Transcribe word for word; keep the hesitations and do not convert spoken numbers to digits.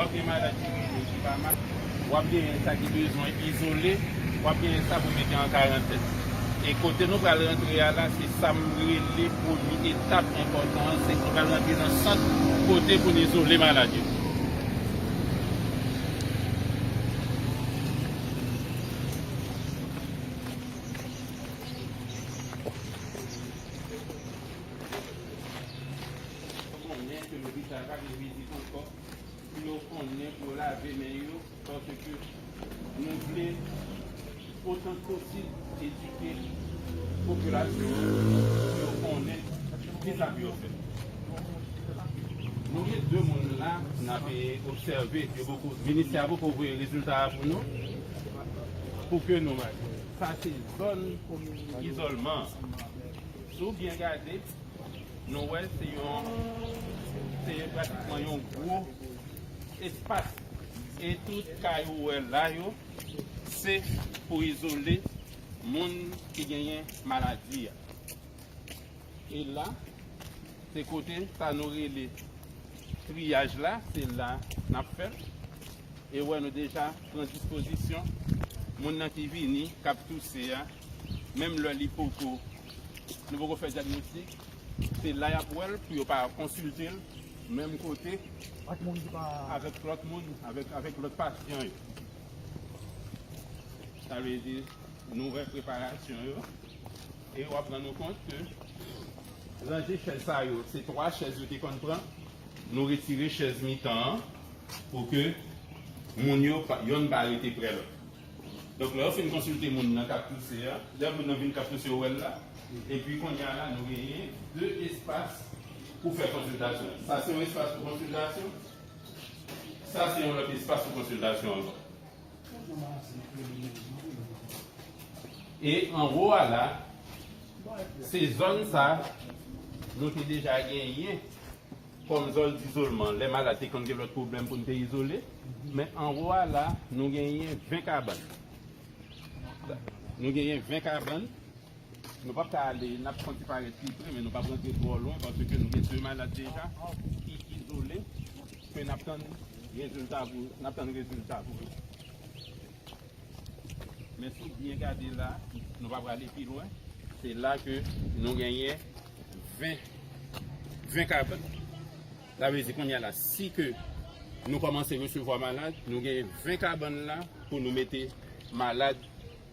W ap gen malad ki rele ki pa mal, w ap genyen sa ki bezwen izole, w ap genyen sa pou mete an karantèn. E kote nou pral rantre a la, se sa m rele premye etap enpòtan an, se nou pral rantre nan sant kote pou n izole malad yo. Konnen ke lopital pa gen vizit ankò. Pou yo konnen pou yo lave men yo, paske nou vle otan k posib edike popilasyon an pou yo konnen kisa pou yo fè. Nou gen de moun la n ap obsève, yo poko, ministè a poko voye rezilta a pou nou, pou ke nou mande. Sa se zòn izòlman. Si w byen gade, nou wè se yon, se pratikman yon gwo espas. E tout kay ou wè la yo, se pou izole moun ki genyen maladi a. E la, se kote sa nou rele triyaj la, se la n ap fè l. E wè, nou deja pran dispozisyon. Moun nan ki vini, k ap touse a, menm lè li poko, nou poko fè dyagnostik, se la y ap wè l pou yo pa konsilte l menm kote ak moun ki pa avèk lòt moun, avèk, avèk lòt pasyan yo. Sa vle di, nou wè preparasyon yo, e w ap rann ou kont ke ranje chèz sa yo, se twa chèz yo te konn pran, nou retire chèz mitan an pou ke moun yo pa, yonn pa rete prè lòt. Donk, lè yo fin konsilte moun nan k ap touse a, lè moun nan vin k ap touse, yo wè l la, epi kounye a la, nou genyen de espas pou fè konsiltasyon. Sa se yon espas pou konsiltasyon, sa se yon lòt espas pou konsiltasyon ankò. E anwo a la, se zòn sa, nou te deja genyen kòm zòn dizolman, lè malad te konn gen lòt pwoblèm pou n te izole. Men anwo a la, nou genyen ven kabann. Nou genyen ven kabann. Nou p ap ka ale, n ap fè yon ti parèt pi pre, men nou p ap rantre twò lwen, paske nou gen de malad deja ki izole, ke n ap tann rezilta pou, n ap tann rezilta pou yo. Men si w byen gade la, nou pa prale pi lwen. Se la ke nou genyen ven, ven kabann. Sa vle di kounye a la, si ke nou kòmanse resevwa malad, nou genyen ven kabann la pou nou mete malad